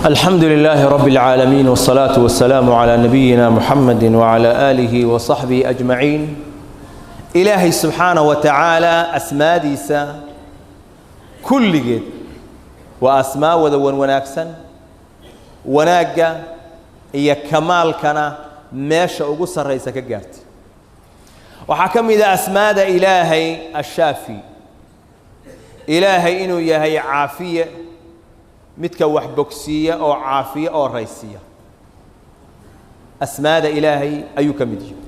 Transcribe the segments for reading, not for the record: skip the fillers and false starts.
الحمد لله رب العالمين والصلاة والسلام على نبينا محمد وعلى آله وصحبه أجمعين. إلهي سبحانه وتعالى أسماadiisa kulligeed waa asmaa wada wan wanaagsan, wanaagga iyo kamaalkana meesha ugu sarraysa ka gaartay. Waxaa ka mid a asmaada Ilaahay Ashaafi, Ilaahay inuu yahay caafiye, midka wax bogsiiya oo caafiya oo raysiya. Asmaada Ilaahay ayuu ka mid yahay.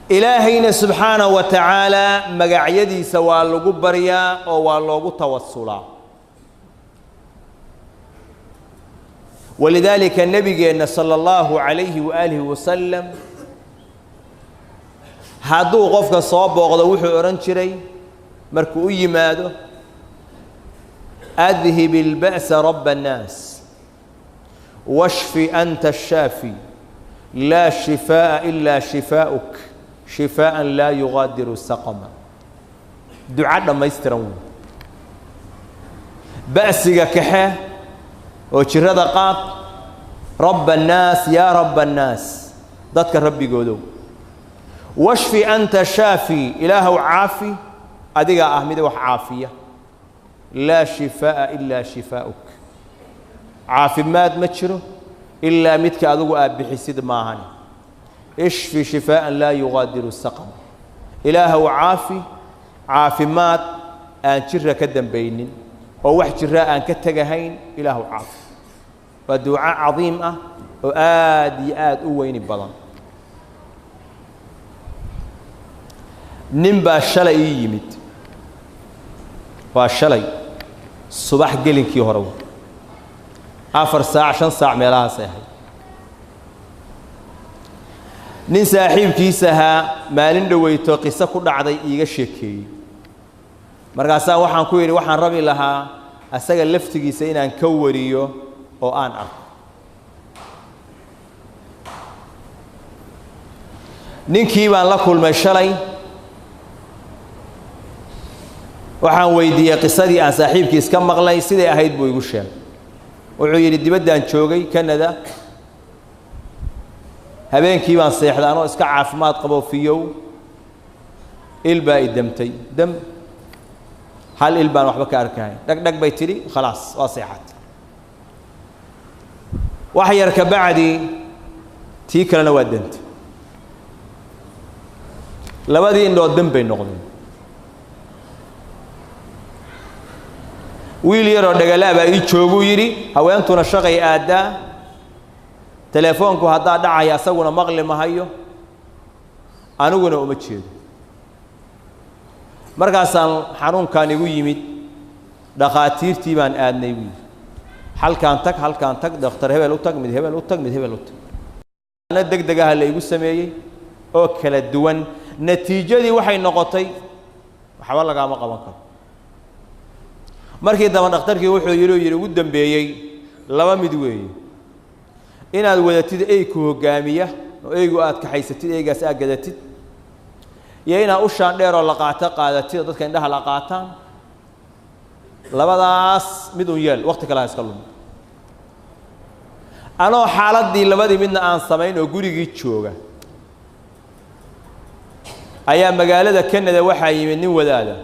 Ilaahayna subxaanahu wa tacaala magacyadiisa waa lagu baryaa oo waa loogu tawasulaa. Walidaalika nebigeenna sala allahu calayhi waaalihi wasalam hadduu qofka soo booqdo wuxuu odhan jiray markuu u yimaado: adhib ilba'sa raba annaas, washfi anta ashaafi, laa shifaa'a ilaa shifaa'uk, shifaa'an laa yugaadiru saqama. Duco dhammaystiran wey. Ba'siga kaxe oo jirada qaad, rabba annaas, yaa rabba annaas, dadka rabbigoodow, washfi anta shaafi, ilaahow caafi, adigaa ah mid wax caafiya, laa shifaa'a ilaa shifaa'uk, caafimaad ma jiro ilaa midka adigu aad bixisid maahane, ishfi shifaa'an laa yugaadiru saqam, ilaahow caafi caafimaad aan jira ka dambaynin oo wax jira aan ka tegahayn, ilaahow caafi. Waa duco cadiim ah oo aad iyo aad u weyni badan. Nin baa shalay ii yimid, waa shalay subax gelinkii hore, 4 saac 5 saac meelahaasay ahayd. Nin saaxiibkiis ahaa maalin dhoweyto qiso ku dhacday iiga sheekeeyey. Markaasaa waxaan ku yidhi waxaan rabi lahaa asaga laftigiisa inaan ka wariyo oo aan arko. Ninkii baan la kulmay shalay, waxaan weydiiyey qisadii aan saaxiibkiis ka maqlay siday ahayd buu igu sheegay. Wuxuu yidhi dibaddaan joogay Canada, habeenkii baan seexday anoo iska caafimaad qabo fiyow, il baa i damtay, dam hal il baan waxba ka arkahay, dhag dhag bay tidhi, khalaas waa seexatay. Wax yar ka bacdi tii kalena waa dantay, labadii indhood dam bay noqdeen. Wiil yaroo dhagalaa baa ii jooguu yidhi, haweentuna shaqay aaddaa, telefoonku haddaa dhacaya asaguna maqli mahayo, aniguna uma jeedo. Markaasaan xanuunkan igu yimid, dhakhaatiirtii baan aadnay buu yidhi, halkaan tag, halkaan tag, dhakhtar hebel u tag, mid hebel u tag, mid hebel u tag. Na deg deg aha la igu sameeyey oo kala duwan. Natiijadii waxay noqotay waxba lagaama qaban karo. Markii dambe dhakhtarkii wuxuu yidhi ugu dambeeyey laba mid weeye: inaad wadatid eyku hoggaamiya oo eygu aad kaxaysatid, eygaas aad gadatid, iyo inaad ushaan dheeroo la qaato qaadatid oo dadka indhaha la qaataan. Labadaas mid un yeel, waqti kale ha iska lumi. Anoo xaaladdii labadii midna aan samayn oo gurigii jooga ayaa magaalada Canada waxaa yimid nin wadaada.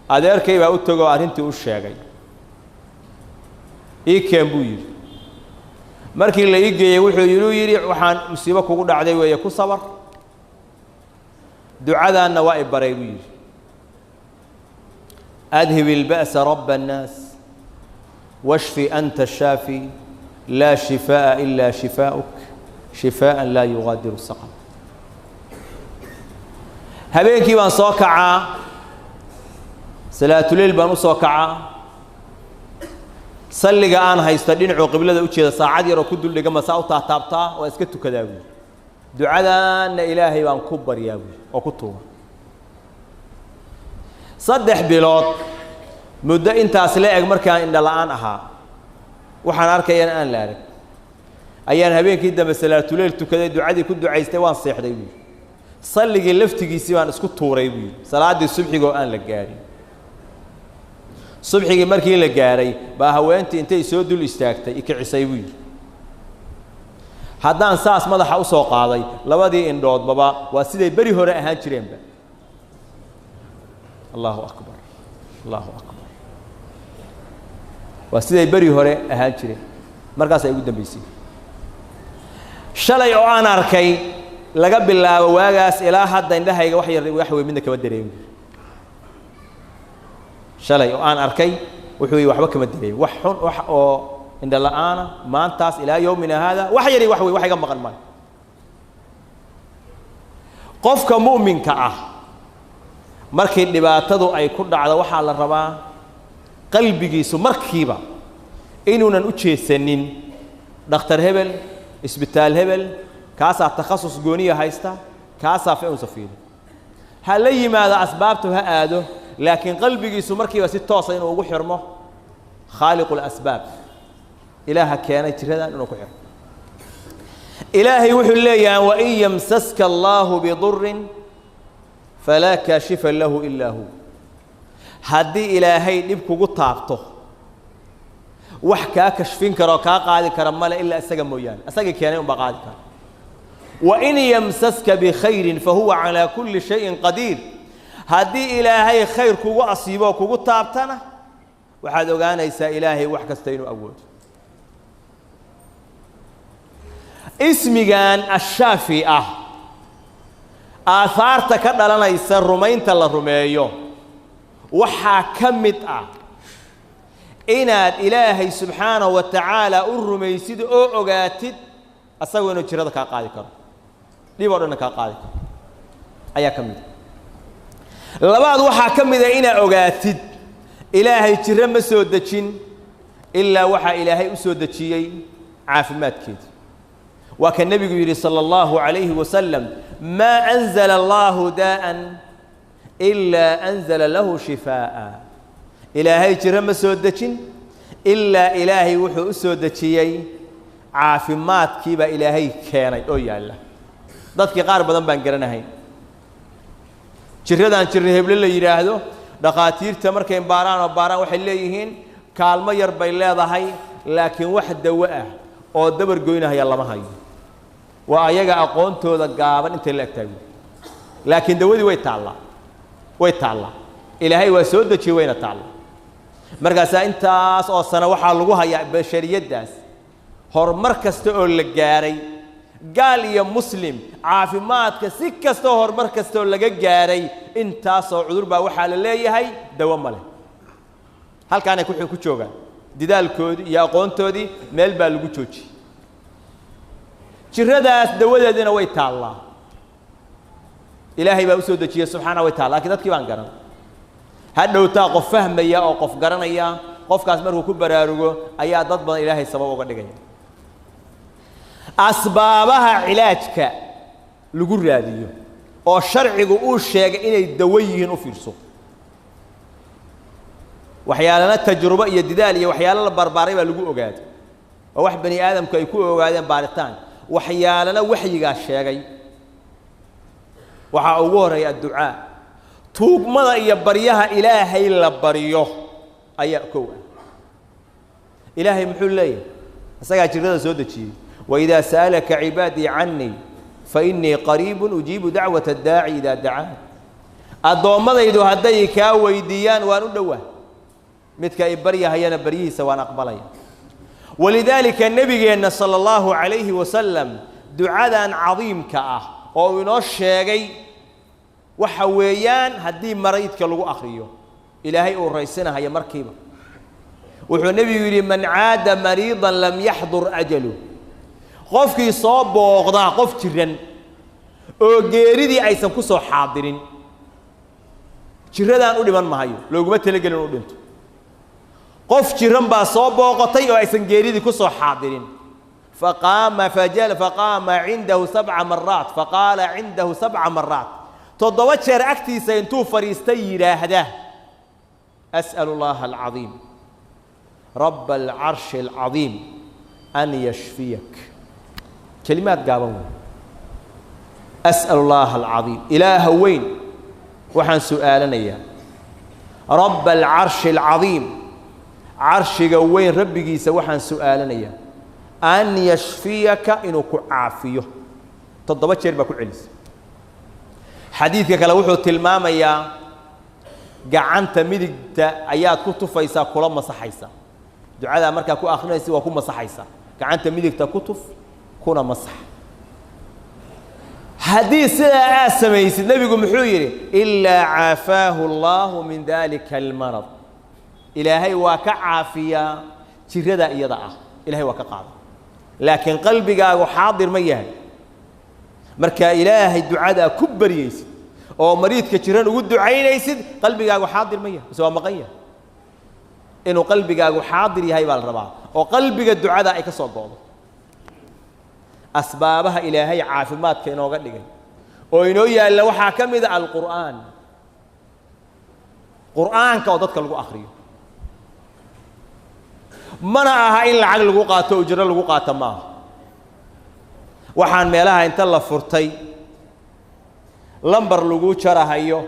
Adeerkay baa u tegoo arrintii u sheegay. Ii keen buu yidhi. Markii la ii geeyey wuxuu yidhi waxaan musiibo kugu dhacday weeye, ku sabar, ducadaanna waa i baray buu yidhi: adhib ilba'sa rabba annaas, washfi anta ashaafi, laa shifaa'a ilaa shifaa'uk, shifaa'an laa yugaadiru saqam. Habeenkii baan soo kacaa, salaatuleyl baan u soo kacaa, salliga aan haysto dhinacuu qiblada u jeeda saacad yaroo ku duldhiga masaa u taataabtaa, waa iska tukadaa buui. Ducadaanna Ilaahay baan ku baryaa buui oo ku tuuga. 3 bilood muddo intaas la eg markaan indho la'aan ahaa, waxaan arkayana aan la arag, ayaan habeenkii dambe salaatuleyl tukaday, ducadii ku ducaystay, waan seexday buui. Salligii laftigiisii baan isku tuuray buu yidhi, salaaddii subxigoo aan la gaadhin. Subxigii markii la gaaray baa haweentii intay soo dul istaagtay ikicisay buu yidhi. Haddaan saas madaxa u soo qaaday labadii indhoodbaba waa siday beri hore ahaan jireenba. Allahu akbar, allahu akbar, waa siday beri hore ahaan jireen. Markaas ay ugu dambaysay shalay oo aan arkay laga bilaabo waagaas ilaa hadda indhahayga wax yar wax weyn midna kama dareemin. Shalay oo aan arkay wuxuu yidhi waxba kama dareemin, wax xun wax oo indha la'aana maantaas ilaa yowmina haada wax yari wax weyn wax iga maqan maayo. Qofka mu'minka ah markii dhibaatadu ay ku dhacdo waxaa la rabaa qalbigiisu markiiba inuunan u jeesanin dhakhtar hebel, isbitaal hebel, kaasaa takhasus gooniya haysta, kaasaa fi-unsa fiili. Ha la yimaado asbaabtu ha aado, laakiin qalbigiisu markiiba si toosa inuu ugu xirmo khaaliqu lasbaab, ilaaha keenay jiradan inuu ku xirmo. Ilaahay wuxuu leeyahay wain yamsaska allaahu bidurin falaa kaashifa lahu ilaa hu. Haddii ilaahay dhib kugu taabto wax kaa kashfin kara oo kaa qaadi kara male ilaa isaga mooyaane, isagii keenay unbaa qaadi kara. Wain yamsaska bikhayrin fahuwa calaa kulli shayin qadiir. Haddii ilaahay khayr kugu asiibo oo kugu taabtana waxaad ogaanaysaa ilaahay wax kasta inuu awoodo. Ismigan ashaafi ah aahaarta ka dhalanaysa rumaynta la rumeeyo waxaa ka mid ah inaad ilaahay subxaanahu wa tacaala u rumaysid oo ogaatid asagoo inuu jirada kaa qaadi karo, dhib oo dhanna kaa qaadi karo ayaa ka mid ah. Labaad waxaa ka mid ah inaad ogaatid ilaahay jiro ma soo dejin ilaa waxaa ilaahay u soo dejiyey caafimaadkeeda. Waa ka nebigu yidhi sala allahu calayhi wasalam maa anzala allaahu daa'an ilaa anzala lahu shifaa'a. Ilaahay jiro ma soo dejin ilaa ilaahay wuxuu u soo dejiyey caafimaadkiibaa ilaahay keenay oo yaalla. Dadkii qaar badan baan garanahayn jiradan jirra heble la yidhaahdo, dhakhaatiirta markay baaraan oo baaraan waxay leeyihiin kaalmo yar bay leedahay, laakiin wax dawo ah oo dabar goynahaya lama hayo. Waa ayaga aqoontooda gaaban intay la egtahay, laakiin dawadii way taallaa, way taallaa, ilaahay waa soo dejiyey wayna taallaa. Markaasaa intaas oo sano waxaa lagu hayaa bashariyaddaas horumar kasta oo la gaaray, gaal iyo muslim, caafimaadka si kasta oo horumar kasta oo laga gaaray, intaasoo cudur baa waxaa la leeyahay dawo ma leh. Halkaanay ku joogaan didaalkoodii iyo aqoontoodii meel baa lagu joojiyey. Jiradaas dawadeediina way taallaa, ilaahay baa u soo dejiyey subxaana way taalla, lakiin dadkii baan garan. Ha dhowtaa qof fahmaya oo qof garanaya, qofkaas markuu ku baraarugo ayaa dad badan ilaahay sabab uga dhigaya. Asbaabaha cilaajka lagu raadiyo oo sharcigu uu sheegay inay dawo yihiin u fiirso. Waxyaalana tajrubo iyo didaal iyo waxyaalo la barbaaray baa lagu ogaaday, oo wax bani aadamku ay ku ogaadeen baaritaan. Waxyaalana waxyigaa sheegay. Waxaa ugu horreeya adducaa, tuugmada iyo baryaha ilaahay la baryo ayaa kow ah. Ilaahay muxuu leeyahay? Isagaa jirada soo dejiyey. Waidaa sa'alaka cibaadii cannii fa innii qariibun ujiibu dacwata addaaci idaa dacaan. Addoommadaydu hadday kaa weydiiyaan waan u dhowaa, midka ay baryahayana baryihiisa waan aqbalaya. Walidaalika nebigeenna sala allahu calayhi wasalam ducadan cadiimka ah oo uu inoo sheegay waxa weeyaan haddii maraydka lagu akhriyo ilaahay uu raysinahayo markiiba. Wuxuu nebigu yidhi man caada mariidan lam yaxdur ajalu. Qofkii soo booqdaa qof jiran oo geeridii aysan ku soo xaadirin, jiradaan u dhiman mahayo, looguma talagelin u dhinto. Qof jiran baa soo booqatay oo aysan geeridii ku soo xaadirin. Faqaama faqaama cindahu 7 maraat, faqaala cindahu 7 maraat, 7 jeer agtiisa intuu fadhiistay yidhaahda as'alu allaha alcadiim rabba alcarshi alcadiim an yashfiyak. Kelimaad gaaban wey. As'alu allaha alcadiim, ilaaha weyn waxaan su'aalanayaa Rabba alcarshi alcadiim, carshiga weyn rabbigiisa waxaan su'aalanayaa an yashfiyaka, inuu ku caafiyo. 7 jeer baa ku celisay. Xadiidka kale wuxuu tilmaamayaa gacanta midigta ayaad ku tufaysaa, kula masaxaysaa. Ducadaa markaa ku akhrinaysa waa ku masaxaysaa, gacanta midigta ku tuf kuna masax. Haddii sidaa aad samaysid, nebigu muxuu yidhi? Ilaa caafaahu allaahu min dalika almarad. Ilaahay waa ka caafiyaa jiradaa iyada ah, ilahay waa ka qaada. Laakiin qalbigaagu xaadir ma yahay markaa ilaahay ducadaa ku baryaysid oo mariidka jiran ugu ducaynaysid, qalbigaagu xaadir ma yahay mise waa maqan yahay? Inuu qalbigaagu xaadir yahay baa la rabaa, oo qalbiga ducada ay ka soo go'do. Asbaabaha ilaahay caafimaadka inooga dhigay oo inoo yaalla waxaa ka mid a alqur'aan, qur'aanka oo dadka lagu akhriyo. Mana aha in lacag lagu qaato, ujro lagu qaato maaha. Waxaan meelaha inta la furtay lambar lagu jarahayo,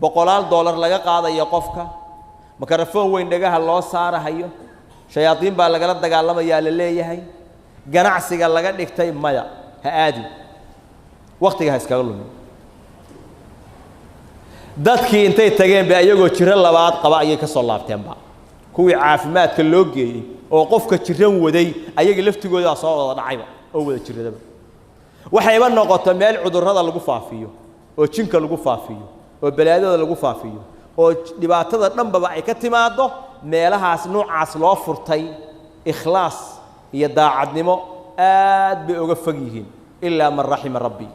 $boqolaal laga qaadayo qofka, makarafoon weyn dhagaha loo saarahayo, shayaadiin baa lagala dagaalamayaa la leeyahay, ganacsiga laga dhigtay, maya, ha aadin, waktiga ha iskaga lumin. Dadkii intay tageen ba iyagoo jiro labaad qaba ayay ka soo laabteenba. Kuwii caafimaadka loo geeyey oo qofka jiran waday ayaga laftigoodaa soo wada dhacayba oo wada jiradaba. Waxayba noqoto meel cudurrada lagu faafiyo, oo jinka lagu faafiyo, oo balaadada lagu faafiyo, oo dhibaatada dhanbaba ay ka timaaddo. Meelahaas noocaas loo furtay ikhlaas iyo daacadnimo aad bay uga fog yihiin, ilaa man raxima rabbi,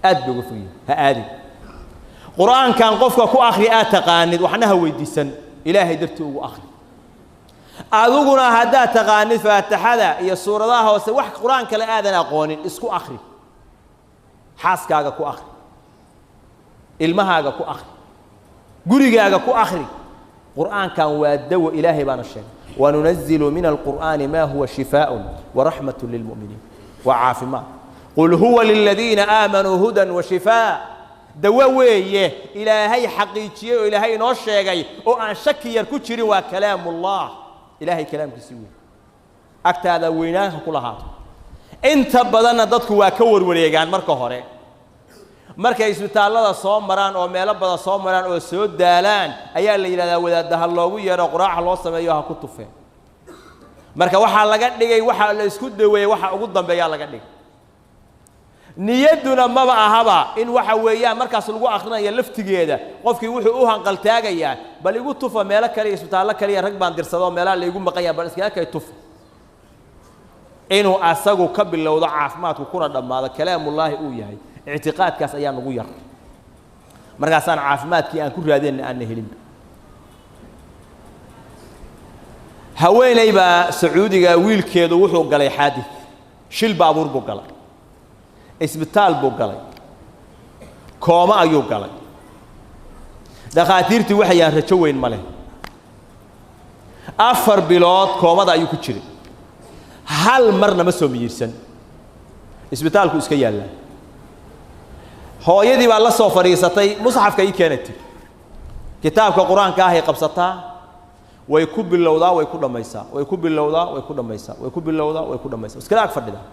aad bay uga fog yihiin. Ha aadin. Qur'aankan qofka ku akhri aad taqaanid, waxna ha weydiisan, ilaahay dartii ugu akhri. Adiguna haddaad taqaanid faatixada iyo suuradaha hoose, wax qur'aan kale aadan aqoonin, isku akhri. Xaaskaaga ku akhri, ilmahaaga ku akhri, gurigaaga ku akhri. Qur'aankan waa dawo, ilaahay baana sheegay: wanunazilu min alqur'aani ma huwa shifaaءun waraxmat lilmu'miniin. Waa caafimaad. Qul huwa liladiina aamanuu hudan wa shifaa. Dawo weeye ilaahay xaqiijiyey oo ilaahay inoo sheegay oo aan shaki yar ku jirin. Waa kalaamullah, ilaahay kalaamkiisii wey. Agtaada weynaanka ku lahaato. Inta badanna dadku waa ka warwareegaan marka hore, markay isbitaallada soo maraan oo meelo badan soo maraan oo soo daalaan, ayaa la yidhahdaa wadaadda ha loogu yeedho, quraaca loo sameeyo, ha ku tufeen. Marka waxaa laga dhigay waxa la isku daweeyey, waxa ugu dambeeyaa laga dhigay. Niyadduna maba ahaba in waxa weeyaan markaas lagu akhrinayo laftigeeda. Qofkii wuxuu u hanqaltaagayaa, bal igu tufa, meelo kale iyo isbitaallo kaliya rag baan dirsado, meelaha la igu maqan yaha, bal iskaga kay tufa. Inuu asagu ka bilowdo caafimaadku kuna dhammaado kalaamullaahi uu yahay, ictiqaadkaas ayaa nagu yar. Markaasaan caafimaadkii aan ku raadinna aanna helinba. Haweeney baa Sacuudiga wiilkeedu wuxuu galay xaadid, shil baabuur buu galay, isbitaal buu galay, kooma ayuu galay. Dhakhaatiirtii waxay yahaan rajo weyn ma leh. 4 bilood koomada ayuu ku jiray, hal marna ma soo miyirsan, isbitaalku iska yaallaa. Hooyadii baa la soo fadhiisatay, musxafka ii keenatay, kitaabka qur-aanka ahay qabsataa, way ku bilowdaa, way ku dhammaysaa, way ku bilowdaa, way ku dhammaysaa, way ku bilowdaa, way ku dhammaysaa, iskala ag fadhidaa.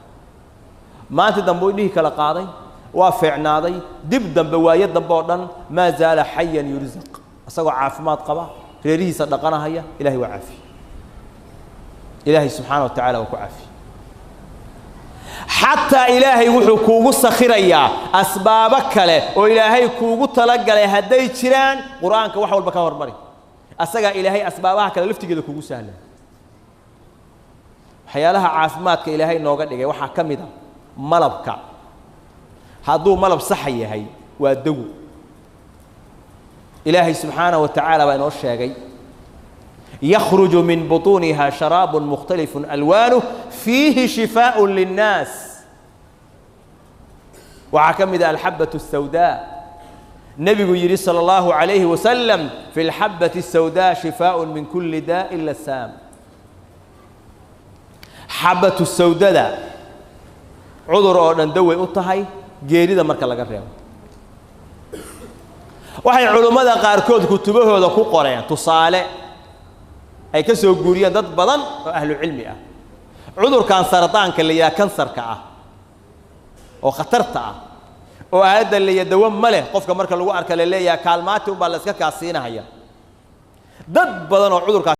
Maanta dambe u dhihi kala qaaday, waa feecnaaday. Dib dambe waayo dambe oo dhan maa zaala xayan yursaq, isagoo caafimaad qaba, reerihiisa dhaqanahaya. Ilahay waa caafiye, ilaahay subxaana wa tacala waa ku caafiye. Xataa ilaahay wuxuu kuugu sakhirayaa asbaabo kale oo ilaahay kuugu talagalay hadday jiraan. Qur-aanka wax walba ka hormari, asagaa ilaahay asbaabaha kale laftigeeda kugu sahla. Waxyaalaha caafimaadka ilaahay nooga dhigay waxaa ka mid a malabka. Hadduu malab saxa yahay waa dawo. Ilaahay subxaanaه wa tacaala baa inoo sheegay: yakhruju min buطuuniha sharaab mukhtalifu alwaanuh fiihi shifaaء linnaas. Waxaa ka mid a alxabaة الsawdaa. Nebigu yidhi salى اllahu عalayhi wasalam: fi اlxabaةi الsawdaa shifaaء min kuli daa ila saam. Xabatu sawdada cudur oo dhan daway u tahay, geerida marka laga reebo. Waxay culummada qaarkood kutubahooda ku qoreen tusaale ay ka soo guuriyeen dad badan oo ahlu cilmi ah. Cudurkan sarataanka la yidhaha, kansarka ah oo khatarta ah, oo aayadda la dawo ma leh, qofka marka lagu arka la leeyahay kaalmaati unbaa la iska kaasiinahaya, dad badan oo cudurkaas